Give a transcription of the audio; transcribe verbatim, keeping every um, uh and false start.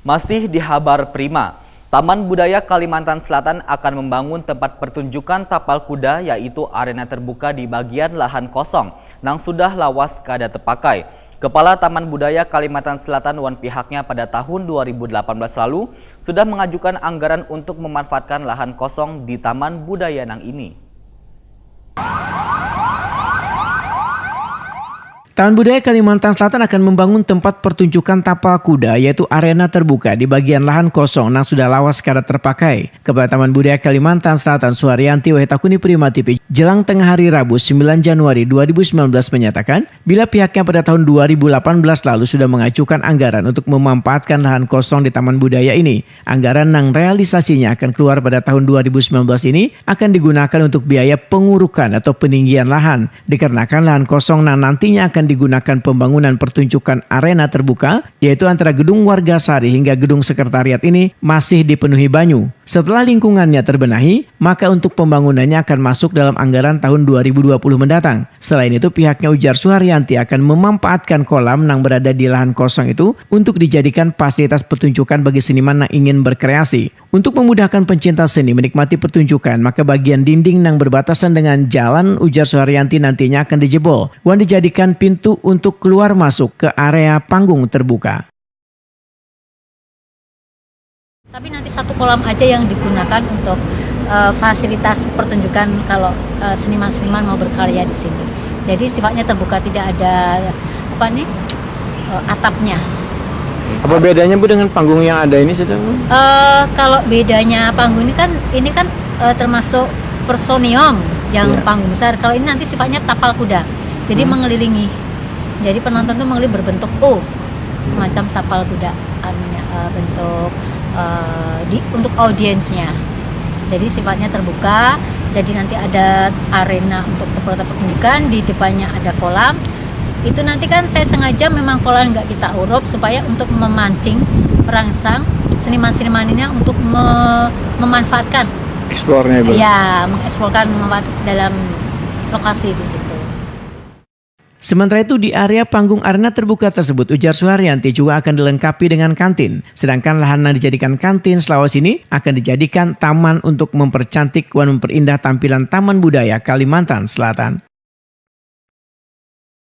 Masih di Habar Prima, Taman Budaya Kalimantan Selatan akan membangun tempat pertunjukan tapal kuda, yaitu arena terbuka di bagian lahan kosong nang sudah lawas kada terpakai. Kepala Taman Budaya Kalimantan Selatan wan pihaknya pada tahun dua ribu delapan belas lalu sudah mengajukan anggaran untuk memanfaatkan lahan kosong di Taman Budaya nang ini. Taman Budaya Kalimantan Selatan akan membangun tempat pertunjukan tapal kuda, yaitu arena terbuka di bagian lahan kosong nang sudah lawas kada terpakai. Kepala Taman Budaya Kalimantan Selatan, Suharyanti, wahid takuni Prima T V jelang tengah hari Rabu, sembilan Januari dua ribu sembilan belas, menyatakan, bila pihaknya pada tahun dua ribu delapan belas lalu sudah mengajukan anggaran untuk memanfaatkan lahan kosong di Taman Budaya ini, anggaran nang realisasinya akan keluar pada tahun dua ribu sembilan belas ini akan digunakan untuk biaya pengurukan atau peninggian lahan, dikarenakan lahan kosong nang nantinya akan digunakan pembangunan pertunjukan arena terbuka, yaitu antara Gedung Warga Sari hingga Gedung Sekretariat ini, masih dipenuhi banyu. Setelah lingkungannya terbenahi, maka untuk pembangunannya akan masuk dalam anggaran tahun dua ribu dua puluh mendatang. Selain itu, pihaknya, ujar Suharyanti, akan memanfaatkan kolam nang berada di lahan kosong itu untuk dijadikan fasilitas pertunjukan bagi seniman yang ingin berkreasi. Untuk memudahkan pencinta seni menikmati pertunjukan, maka bagian dinding nang berbatasan dengan jalan, ujar Suharyanti, nantinya akan dijebol wan dijadikan pintu untuk keluar masuk ke area panggung terbuka. Tapi nanti satu kolam aja yang digunakan untuk uh, fasilitas pertunjukan kalau uh, seniman-seniman mau berkarya di sini. Jadi sifatnya terbuka, tidak ada apa nih uh, atapnya. Apa bedanya, Bu, dengan panggung yang ada ini, sudah? Uh, kalau bedanya panggung ini kan, ini kan uh, termasuk personium yang ya. Panggung besar. Kalau ini nanti sifatnya tapal kuda, jadi hmm. Mengelilingi. Jadi penonton tuh mengelilingi berbentuk O, semacam tapal kuda, anunya, uh, bentuk uh, di untuk audiensnya. Jadi sifatnya terbuka. Jadi nanti ada arena untuk tempat pertunjukan, di depannya ada kolam. Itu nanti kan saya sengaja memang kolam nggak kita urup supaya untuk memancing, merangsang seniman-seniman ini untuk me memanfaatkan. Explore-nya, Bu. Ya, mengeksplorkan dalam lokasi di situ. Sementara itu, di area panggung arena terbuka tersebut, ujar Suharyanti, juga akan dilengkapi dengan kantin. Sedangkan lahan yang dijadikan kantin selawas ini akan dijadikan taman untuk mempercantik dan memperindah tampilan Taman Budaya Kalimantan Selatan.